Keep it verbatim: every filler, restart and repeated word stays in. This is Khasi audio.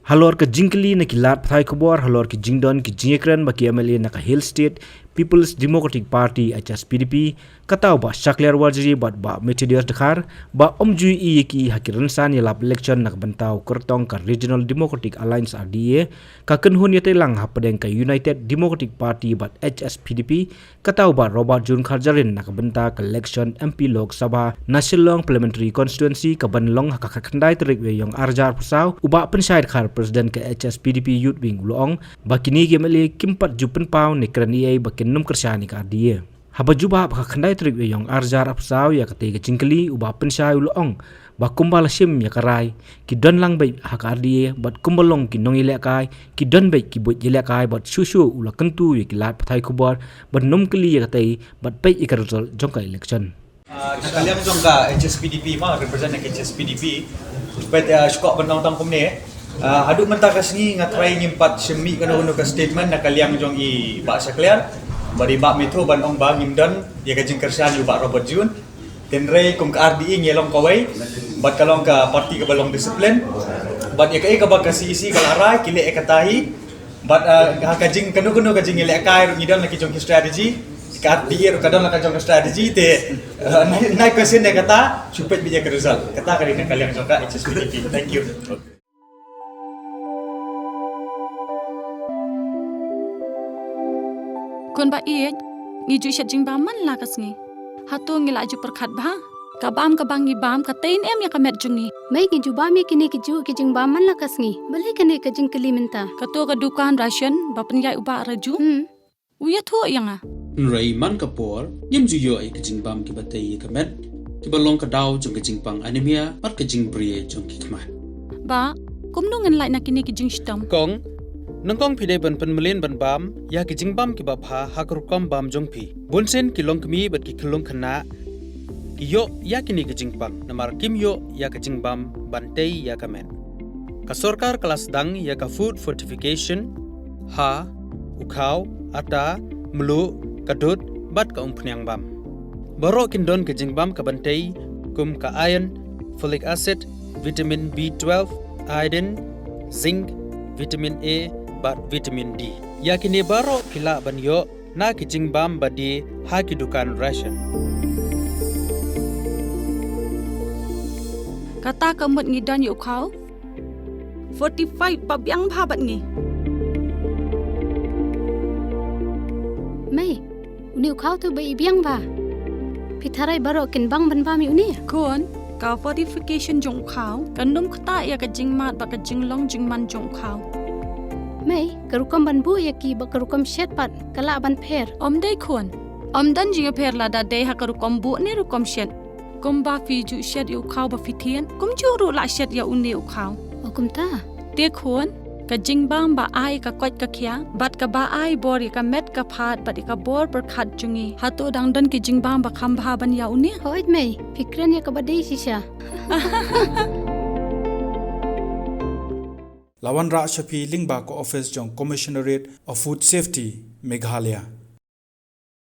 Halor ka jingkylli na ki lad pathai khubor halor ki jingdon ki jingïakren ba ki M L A na ka Hill State People's Democratic Party, H S P D P, kata u Bah Shakliar Warjri bad Bah Methodius Dkhar ba ym ju ïohi ïa ki ha ki rynsan ïalap election na ka bynta u kyrtong ka Regional Democratic Alliance, R D A, ka kynhun ïatreilang hapdeng ka United Democratic Party bad H S P D P, kata u Bah Robert June Kharjahrin na ka bynta ka election M P Lok Sabha na Shillong Parliamentary Constituency ka ban long ha ka khatkhyndai tarik u Ïaïong arhajar arphew saw, u Bah Pynshai Dkhar, President ka H S P D P Youth Wing, u la ong ba kine ki M L A kim pat ju pynpaw ne kren ei ei ba kin nym kyrshan ïa ka R D A. Haba jubab ha ka khyndai tarik u Ïaïong arhajar arphew saw ïa katei ka jingkylli, u Bah Pynshai u la ong ba kumba la shim ïa ka rai, ki don lang beit ha ka R D A bad kumba long ki nongïalehkai, ki don beit ki buit ïalehkai bad shuh shuh u la kyntu ïa ki lad pathai khubor ban nym kylli ïa katei bad peit ïa ka result jong ka election. Ah, na ka liang jong ka H S P D P ma, represent ka H S P D P. Peit, ah, shuh ban ong tang kumne. Ah, haduh mynta ka sngi nga try ngim pat shim mih kano kano ka statement na ka liang jong i Bah Shakliar bad i Bah Metho ban ong ba ngim don ïa ka jingkyrshan ïa u Bah Robert June. Tynrai kum ka R D A ngi long kawei bad ka long ka party kaba long discipline. Bad ïa kaei kaba ka C E C ka la rai ki leh ïa kata hi. Bad, uh, ha ka jing kano kano ka jingïalehkai ruh ngi don la ki jong ki strategy. Ka R D A ruh ka don la ka jong ka strategy te, uh, nai, nai question ïa kata, shu peit beit ïa ka result. Kata ka dei na ka liang jong ka H S P D P. Thank you. Khun ba ïeit, ngi ju shet jingbam man la ka sngi. Hato ngi la ju pyrkhat bha? Ka bam kaba ngi bam ka tei ne em ïa ka met jong ngi? Mei, ngi ju bam ïa kine ki juh ki jingbam man la ka sngi. Balei kane ka jingkylli mynta? Kato ka dukan ration ba pynïaid u Bah Raju. Hmm. U ïathuh ïa nga. Hynrei man ka por, ngim ju ïoh ïa ka jingbam kiba tei ïa ka met, kiba long ka daw jong ka jingpang anemia bad ka jingbri jong ki khmat. Bah, kumno ngin lait na kine ki jingshitom? Kong, nyngkong phi dei ban pynmlien ban bam ïa ki jingbam kiba bha ha ka rukom bam jong phi. Bunsien ki longkmie bad ki khyllung khynnah ki ïoh ïa kine ki jingpang namar kim ïoh ïa ka jingbam ban tei ïa ka met. Ka sorkar ka la sdang ïa ka food fortification ha u khaw, ata, mluh, ka dud bad ka umphniang bam. Baroh kin don ka jingbam ka ban tei kum ka iron, folic acid, vitamin B twelve, iodine, zinc, vitamin A bad vitamin D. Ïa kine baroh phi lah ban ïoh na ki jingbam ba die ha ki dukan ration. Kata ka mut ngi don ïa u khaw fortified ba biang bha bad ngi. Mei, une u khaw tu ba i biang bha. Phi tharai baroh kin bang ban bam ïa une? Khun, ka fortification jong u khaw kan nym ktah ïa ka jingmad bad ka jinglong jingman jong u khaw. Mei, ka rukom ban buh ïa ki bad ka rukom shet pat ka lah ban pher? Ym dei khun. Ym don jingpher lada dei ha ka rukom buh ne rukom shet. Kumba phi ju shet ïa u khaw ba phi thied, kumjuh ruh lah shet ïa une u khaw. O kumta. Te khun, ka jingbam ba ai ka koit ka khiah bad kaba ai bor ïa ka met ka phad bad ïa ka bor pyrkhat jong ngi, hato dang don ki jingbam ba kham bha ban ïa une? Hooid mei, phi kren ïa kaba dei shisha. La wanrah sha phi lyngba ka office jong Commissionerate of Food Safety, Meghalaya.